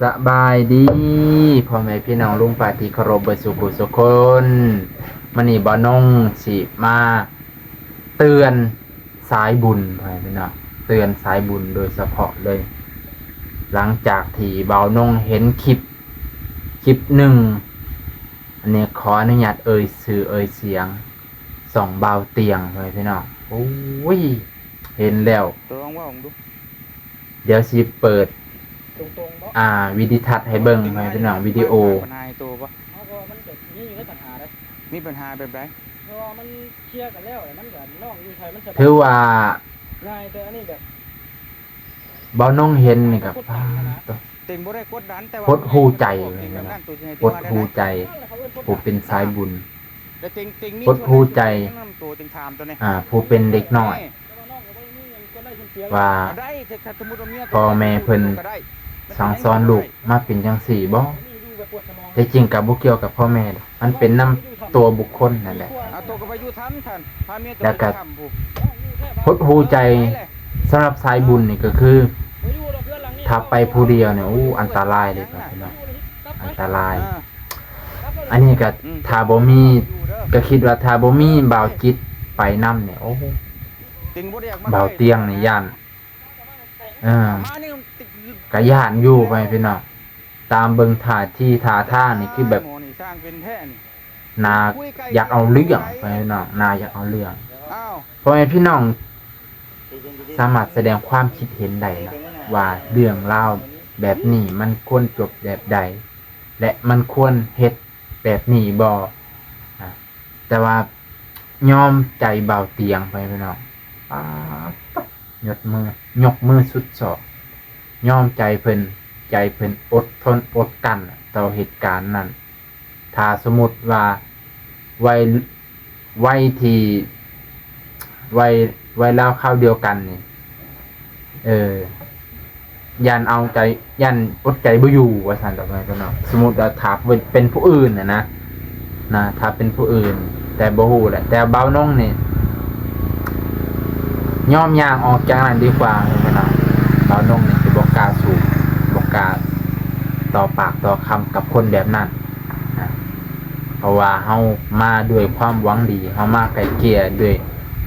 ສະບາຍດີພໍ່ແມ່ພີ່ນ້ອງລຸງປ້າທີ່ເຄົາລົບເບິດສູ່ຜູ້ສູ່ຄົນ. ມື້ນີ້ບ່າວນົງຊິມາເຕືອນສາຍບຸນ ພໍ່ແມ່ພີ່ນ້ອງ, ເຕືອນສາຍບຸນໂດຍສະເພາະເລີຍ. ຫຼັງຈາກທີ່ບ່າວນົງເຫັນຄລິບ ຄລິບໜຶ່ງ, ອັນນີ້ຂໍອະນຸຍາດເອີ່ຍຊື່ເອີ່ຍສຽງ ຊ່ອງບ່າວຕຽງ ພໍ່ແມ່ພີ່ນ້ອງ. ໂອ້ຍ ເຫັນແລ້ວ ລອງເວົ້າເບິ່ງດູ. ດຽວຊິເປີດ ຕົງໆ ບໍ່? ອ່າ ວິດີທັດໃຫ້ເບິ່ງ ພໍ່ແມ່ພີ່ນ້ອງ, ວິດີໂອ. ເຮົາກໍ ມັນກໍມີຢູ່ໃນບັນຫາເດ້. ມີບັນຫາແບບໃດ? ເພາະວ່າມັນເຄຍກັນແລ້ວ ແລ້ວມັນກໍນ້ອງຢູ່ໄທມັນສະບາຍ ຖືວ່າງ່າຍ, ແຕ່ອັນນີ້ແບບ ບ່າວນົງເຫັນນີ້ກໍ ປາດໂທ້ ເຕັງບໍ່ໄດ້ກົດດັນ ແຕ່ວ່າ ຫົດຫູ່ໃຈ ຫົດຫູ່ໃຈ ຜູ້ເປັນສາຍບຸນ ແລະເຕັງ ເຕັງມີ ຫົດຫູ່ໃຈ ສ່ວນໃດສ່ວນໜຶ່ງ ນຳໂຕເຕັງຖາມຕົວນີ້ ອ່າ ຜູ້ເປັນເດັກນ້ອຍ ວ່າ ໄດ້ ຖ້າສົມມຸດວ່າເມຍ ພໍ່ແມ່ເພິ່ນສັ່ງສອນລູກມາເປັນຈັ່ງຊີ້ບໍ່? ແທ້ຈິງກໍບໍ່ກ່ຽວກັບພໍ່ແມ່ດອກ, ມັນເປັນນຳຕົວບຸກຄົນນັ້ນແຫຼະ. ເອົາໂຕກໍໄປຢູ່ທຳທ່ານ ພາເມຍໂຕ ແລ້ວກໍ ໄປຢູ່ທຳພຸ້ນ ຫົດຫູ່ໃຈ. ສຳລັບສາຍບຸນນີ້ກໍຄື ຖ້າໄປຜູ້ດຽວນີ້ ໂອ້ ອັນຕະລາຍເດ້ ພີ່ນ້ອງ, ອັນຕະລາຍ. ອັນນີ້ກໍ ອືມ ຖ້າບໍ່ມີ ກໍຄິດວ່າຖ້າບໍ່ມີບ່າວຈິດໄປນຳນີ້ ໂອ້ ເຕັງບໍ່ໄດ້ຢາກມາ ບ່າວຕຽງນີ້ຢ້ານ ເອີ ກະຢ້ານຢູ່ໄປພີ່ນ້ອງ. ຕາມເບິ່ງທ່າທີທ່າທາງນີ້ຄືແບບ ໜ້າຢາກເອົາເລື່ອງໄປພີ່ນ້ອງ, ໜ້າຢາກເອົາເລື່ອງ. ພໍ່ແມ່ພີ່ນ້ອງສາມາດສະແດງຄວາມຄິດເຫັນໄດ້ນະ ວ່າເລື່ອງລາວແບບນີ້ມັນຄວນຈົບແບບໃດ ແລະ ມັນຄວນເຮັດແບບນີ້ບໍ່? ອາ ແຕ່ວ່າຍອມໃຈບ່າວຕຽງໄປພີ່ນ້ອງ. ປາດໂທ້ ຍົກມື ຍົກມືສຸດສອກ ຍອມໃຈເພິ່ນ, ໃຈເພິ່ນອົດທົນອົດກັ້ນຕໍ່ເຫດການນັ້ນ. ຖ້າສົມມຸດວ່າໄວ ໄວທີ່ ໄວ ໄວລາວຄາວດຽວກັນນີ້ ເອີ ຢ້ານເອົາໃຈ ຢ້ານອົດໃຈບໍ່ຢູ່ວ່າຊັ້ນດອກ ພີ່ນ້ອງ. ສົມມຸດວ່າຖ້າເປັນ ເປັນຜູ້ອື່ນນະ ນະ ນະ ຖ້າເປັນຜູ້ອື່ນ ແຕ່ບໍ່ຮູ້ແຫຼະ. ແຕ່ບ່າວນົງນີ້ຍອມຍ່າງອອກຈາກນັ້ນດີກວ່າ ພີ່ນ້ອງ. ບ່າວນົງນີ້ຊິບໍ່ກ້າສູ້ ບໍ່ກ້າຕໍ່ປາກຕໍ່ຄຳກັບຄົນແບບນັ້ນນະ. ເພາະວ່າເຮົາມາດ້ວຍຄວາມຫວັງດີ, ເຮົາມາໄກ່ເກ່ຍດ້ວຍ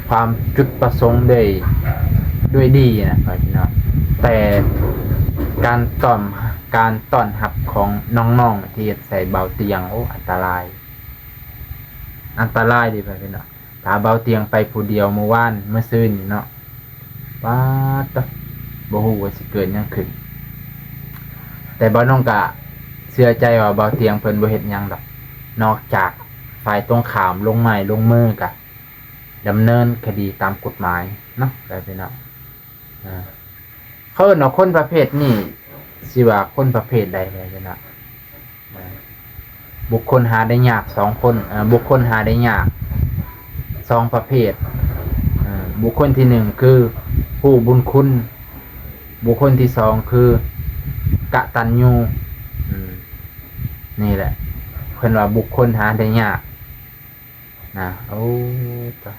ຄວາມຈຸດປະສົງ ດ້ວຍ ດ້ວຍດີນະ ພີ່ນ້ອງ. ແຕ່ການຕ້ອນ ການຕ້ອນຮັບຂອງນ້ອງໆທີ່ເຮັດໃສ່ບ່າວຕຽງ ໂອ້ ອັນຕະລາຍ ອັນຕະລາຍເດ້ ພີ່ນ້ອງ. ຖ້າບ່າວຕຽງໄປຜູ້ດຽວມື້ວານ ມື້ຊືນນີ້ເນາະ ປາດໂທ້ ບໍ່ຮູ້ວ່າຊິເກີດຫຍັງຂຶ້ນ. ແຕ່ບ່າວນົງກະເຊື່ອໃຈວ່າບ່າວຕຽງເພິ່ນບໍ່ເຮັດຫຍັງດອກ, ນອກຈາກຝ່າຍຕົງຂ້າມລົງໄມ້ລົງມືກະດຳເນີນຄະດີຕາມກົດໝາຍເນາະ ພີ່ນ້ອງ. ເຂົາເອີ້ນວ່າຄົນປະເພດນີ້ ຊິວ່າຄົນປະເພດໃດແດ່ເນາະ? ບຸກຄົນຫາໄດ້ຍາກສອງຄົນ, ເອີ ບຸກຄົນຫາໄດ້ຍາກສອງປະເພດ. ເອີ ບຸກຄົນທີໜຶ່ງຄືຜູ້ບຸນຄຸນ, ບຸກຄົນທີສອງຄືກະຕັນຍູ. ອືມ ນີ້ແຫຼະ ເພິ່ນວ່າບຸກຄົນຫາໄດ້ຍາກນະ. ໂອ້ ຕາ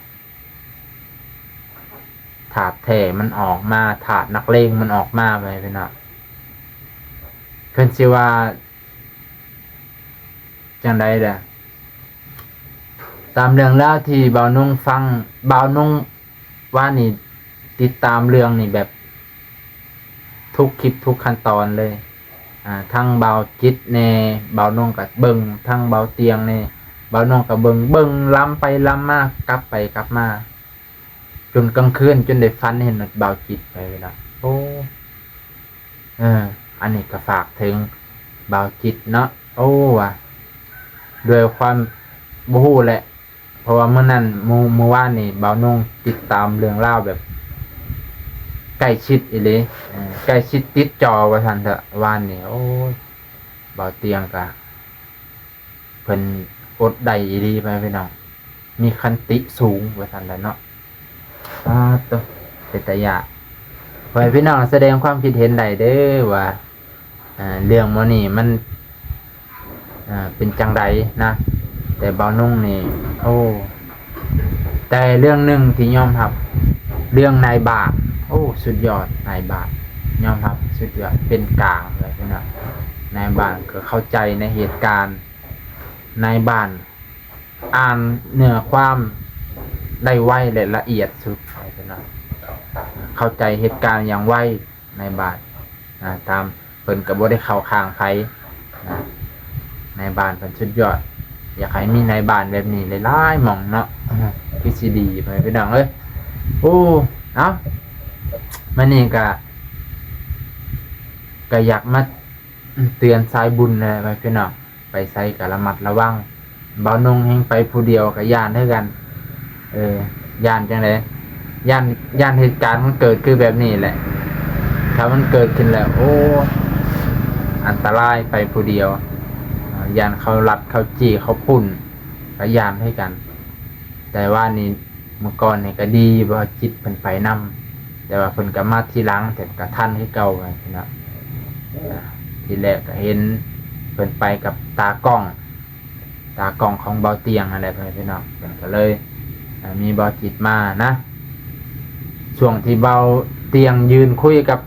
ທາດແທ້ມັນອອກມາ, ທາດນັກເລງມັນອອກມາ ພໍ່ແມ່ພີ່ນ້ອງ. ເພິ່ນຊິວ່າຈັ່ງໃດລະ? ຕາມເລື່ອງລາວທີ່ບ່າວນົງຟັງ, ບ່າວນົງວ່ານີ້ ຕິດຕາມເລື່ອງນີ້ແບບທຸກຄລິບທຸກຂັ້ນຕອນເລີຍ. ອາ ທັງບ່າວຈິດແດ່ ບ່າວນົງກໍເບິ່ງ, ທັງບ່າວຕຽງແດ່ ບ່າວນົງກໍເບິ່ງ, ເບິ່ງລຳໄປລຳມາ ກັບໄປກັບມາ ຈົນກາງຄືນ ຈົນໄດ້ຝັນເຫັນບ່າວຈິດໄປເນາະ. ໂອ້ ເອີ ອັນນີ້ກໍຝາກເຖິງບ່າວຈິດເນາະ. ໂອ້ ວ່າດ້ວຍຄວາມ ບໍ່ຮູ້ແຫຼະ ເພາະວ່າມື້ນັ້ນ ມື້ ມື້ວານນີ້ ບ່າວນົງຕິດຕາມເລື່ອງລາວແບບໃກ້ຊິດອີ່ຫຼີ ເອີ ໃກ້ຊິດຕິດຈໍວ່າຊັ້ນເຖາະ ວານນີ້. ໂອ້ຍ ບ່າວຕຽງກະ ເພິ່ນອົດໄດ້ອີ່ຫຼີ ພໍ່ແມ່ພີ່ນ້ອງ, ມີຂັນຕິສູງວ່າຊັ້ນແຫຼະເນາະ. ອາ ໂຕ ເປັນຕາຢ້ານ. ພໍ່ແມ່ພີ່ນ້ອງສະແດງຄວາມຄິດເຫັນໄດ້ເດີວ່າ ອາ ເລື່ອງໝໍນີ້ມັນ ອາ ເປັນຈັ່ງໃດນະ? ແຕ່ບ່າວນົງນີ້ ໂອ້ ແຕ່ເລື່ອງໜຶ່ງທີ່ຍອມຮັບ ເລື່ອງນາຍບ້ານ ໂອ້ ສຸດຍອດ ນາຍບ້ານຍອມຮັບ ສຸດຍອດ ເປັນກາງເລີຍພີ່ນ້ອງ. ນາຍບ້ານກໍເຂົ້າໃຈໃນເຫດການ, ນາຍບ້ານອ່ານເນື້ອຄວາມໄດ້ໄວ ແລະ ລະອຽດສຸດ ເນາະ, ເຂົ້າໃຈເຫດການຢ່າງໄວ ນາຍບ້ານ ນະ, ຕາມ ເພິ່ນກໍບໍ່ໄດ້ເຂົ້າຂ້າງໃຜນະ, ນາຍບ້ານເພິ່ນສຸດຍອດ. ຢາກໃຫ້ມີນາຍບ້ານແບບນີ້ຫຼາຍໆໝ່ອງເນາະ ຄືຊິດີ ພໍ່ແມ່ພີ່ນ້ອງເອີຍ. ໂອ້ ເອົ້າ ມື້ນີ້ກະ ກະຢາກມາເຕືອນສາຍບຸນແຫຼະ ພໍ່ແມ່ພີ່ນ້ອງ, ໄປໃສກໍລະມັດລະວັງ. ບ່າວນົງແຮ່ງໄປຜູ້ດຽວກໍຢ້ານຄືກັນ. ເອີ ຢ້ານຈັ່ງໃດ? ຢ້ານ ຢ້ານເຫດການມັນເກີດຄືແບບນີ້ແຫຼະ. ຖ້າມັນເກີດຂຶ້ນແລ້ວ ໂອ້ ອັນຕະລາຍໄປຜູ້ດຽວ. ຢ້ານເຂົາລັດ ເຂົາຈີ້ ເຂົາປຸ້ນ ກໍຢ້ານຄືກັນ. ແຕ່ວ່ານີ້ ມື້ກ່ອນນີ້ກໍດີ ບ່າວຈິດເພິ່ນໄປນຳ, ແຕ່ວ່າເພິ່ນກໍມາທີຫຼັງ ແຕ່ກໍທັນຄືເກົ່າ ພີ່ນ້ອງ. ອ່າ ທີແລກກໍເຫັນເພິ່ນໄປກັບຕາກ້ອງ ຕາກ້ອງຂອງບ່າວຕຽງຫັ້ນແຫຼະ ພໍ່ແມ່ພີ່ນ້ອງ, ເພິ່ນກໍເລີຍ ອ່າ ມີບ່າວຈິດມານະ. ຊ່ວງທີ່ບ່າວຕຽງຢືນຄຸຍກັບ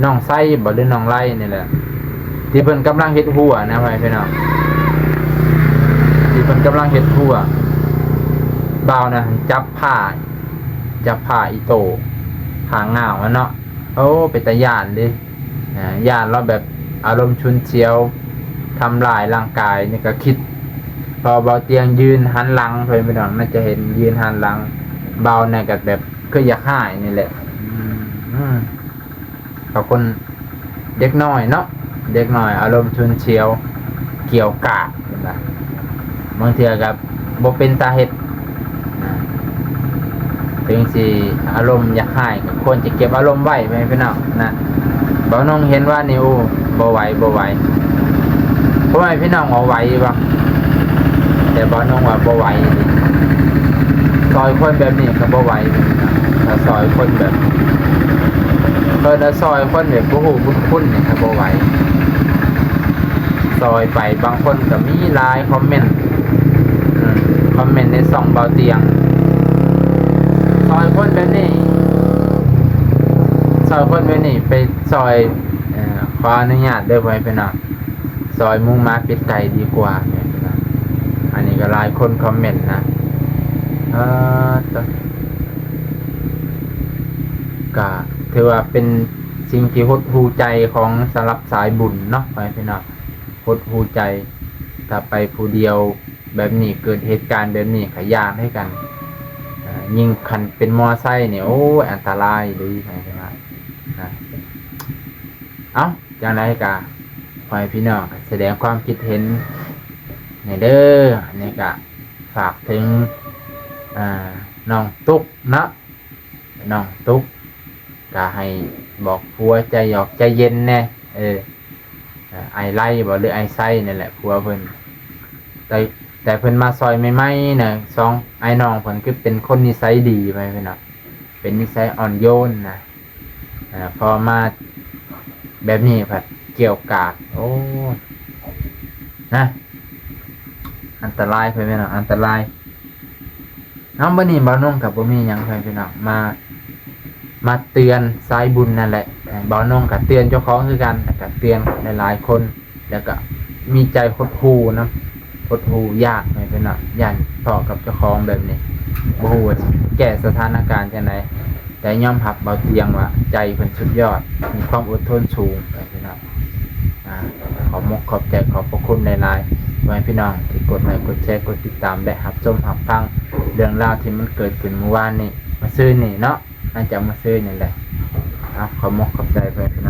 ນ້ອງໄຊບໍ ຫຼື ນ້ອງໄລນີ້ແຫຼະ ທີ່ເພິ່ນກຳລັງເຮັດຮົ້ວນະ ພໍ່ແມ່ພີ່ນ້ອງ, ທີ່ເພິ່ນກຳລັງເຮັດຮົ້ວ. ບ່າວນະຈັບຜ້າ ຈັບຜ້າອີ່ໂຕ້ ຜ້າງາວຫັ້ນເນາະ. ໂອ້ ເປັນຕາຢ້ານເດ້. ອ່າ ຢ້ານລາວແບບອາລົມຊຸນສຽວ ທຳລາຍຮ່າງກາຍນີ້ກໍຄິດ, ເພາະວ່າບ່າວຕຽງຢືນຫັນຫຼັງ ເພື່ອນພີ່ນ້ອງໜ້າຈະເຫັນ ຢືນຫັນຫຼັງ. ບ່າວນີ້ກໍແບບຄືຢາກຮ້າຍນີ້ແຫຼະ. ອືມ ເຂົາຄົນເດັກນ້ອຍເນາະ, ເດັກນ້ອຍອາລົມຊຸນສຽວ ກ່ຽວກາດ ເພິ່ນວ່າ ບາງເທື່ອກໍບໍ່ເປັນຕາເຮັດ. ເຖິງຊິອາລົມຢາກຮ້າຍ ກໍຄວນຈະເກັບອາລົມໄວ້ ພໍ່ແມ່ພີ່ນ້ອງນະ. ບ່າວນົງເຫັນວ່ານີ້ ໂອ້ ບໍ່ໄຫວ ບໍ່ໄຫວ. ພໍ່ແມ່ພີ່ນ້ອງວ່າໄຫວບໍ່? ແຕ່ບ່າວນົງວ່າບໍ່ໄຫວ. ຊ່ອຍຄົນແບບນີ້ກໍບໍ່ໄຫວ, ຖ້າຊ່ອຍຄົນແບບ ເພິ່ນວ່າຊ່ອຍຄົນແບບບໍ່ຮູ້ບຸນຄຸນນີ້ກໍບໍ່ໄຫວ. ຊ່ອຍໄປ ບາງຄົນກໍມີຫຼາຍຄອມເມັນ ອືມ ຄອມເມັນໃນຊ່ອງບ່າວຕຽງ, ຊ່ອຍຄົນແບບນີ້ ຊ່ອຍຄົນແບບນີ້ໄປຊ່ອຍ ເອີ ຂໍອະນຸຍາດເດີ ພໍ່ແມ່ພີ່ນ້ອງ, ຊ່ອຍໝູໝາເປັດໄກ່ດີກວ່າ ແມ່ນບໍ່? ອັນນີ້ກໍຫຼາຍຄົນຄອມເມັນນະ. ເອີ ກໍຖືວ່າເປັນສິ່ງທີ່ຫົດຫູ່ໃຈຂອງ ສຳລັບສາຍບຸນເນາະ ພໍ່ແມ່ພີ່ນ້ອງ, ຫົດຫູ່ໃຈ. ຖ້າໄປຜູ້ດຽວແບບນີ້ ເກີດເຫດການແບບນີ້ກໍຢ້ານຄືກັນ. ເອີ ຍິ່ງຄັນເປັນມໍໄຊນີ້ ໂອ້ຍ ອັນຕະລາຍເລີຍ ພໍ່ແມ່ພີ່ນ້ອງນະ. ເອົ້າ ຈັ່ງໃດກໍຂໍໃຫ້ພີ່ນ້ອງສະແດງຄວາມຄິດເຫັນແດ່ເດີ. ອັນນີ້ກໍຝາກເຖິງ ອ່າ ນ້ອງຕຸກເນາະ, ນ້ອງຕຸກ ກໍໃຫ້ບອກຜົວໃຈຢອກໃຈເຢັນແດ່. ເອີ ອ້າຍໄລບໍ ຫຼື ອ້າຍໄຊນີ້ແຫຼະ ຜົວເພິ່ນ. ແຕ່ ແຕ່ເພິ່ນມາຊ່ອຍໃໝ່ໆນະ ສອງອ້າຍນ້ອງເພິ່ນຄືເປັນຄົນນິໄສດີ ໄປເນາະ, ເປັນນິໄສອ່ອນໂຍນນະ. ເອີ ພໍມາແບບນີ້ພັດກ່ຽວກາດ ໂອ້ ນະ ອັນຕະລາຍ ເພິ່ນແມ່ນເນາະ ອັນຕະລາຍ. ເອົາ ມື້ນີ້ບ່າວນົງກໍບໍ່ມີຫຍັງ ເພື່ອນພີ່ນ້ອງ ມາ ມາເຕືອນສາຍບຸນນັ້ນແຫຼະ. ເອີ ບ່າວນົງກໍເຕືອນເຈົ້າຂອງຄືກັນ ແລ້ວກໍເຕືອນຫຼາຍໆຄົນ ແລ້ວກໍມີໃຈຫົດຫູ່ນຳ, ຫົດຫູ່ຢ້ານ ເພື່ອນພີ່ນ້ອງ ຢ້ານເພາະກັບເຈົ້າຂອງແບບນີ້ ບໍ່ຮູ້ວ່າຊິແກ້ສະຖານະການຈັ່ງໃດ. ແຕ່ຍອມຮັບບ່າວຕຽງວ່າໃຈເພິ່ນສຸດຍອດ ມີຄວາມອົດທົນສູງ ເພື່ອນພີ່ນ້ອງ. ອ່າ ຂອບມົກຂອບໃຈ ຂອບພະຄຸນຫຼາຍໆ ພໍ່ແມ່ພີ່ນ້ອງທີ່ກົດໄລ ກົດແຊ ກົດຕິດຕາມ ແລະ ຮັບຊົມຮັບຟັງເລື່ອງລາວທີ່ມັນເກີດຂຶ້ນມື້ວານນີ້ ມື້ຊືນນີ້ເນາະ, ຫຼັງຈາກມື້ຊືນນີ້ແຫຼະ. ເອົາ ຂອບມົກຂອບໃຈ ພໍ່ແມ່ພີ່ນ້ອງ.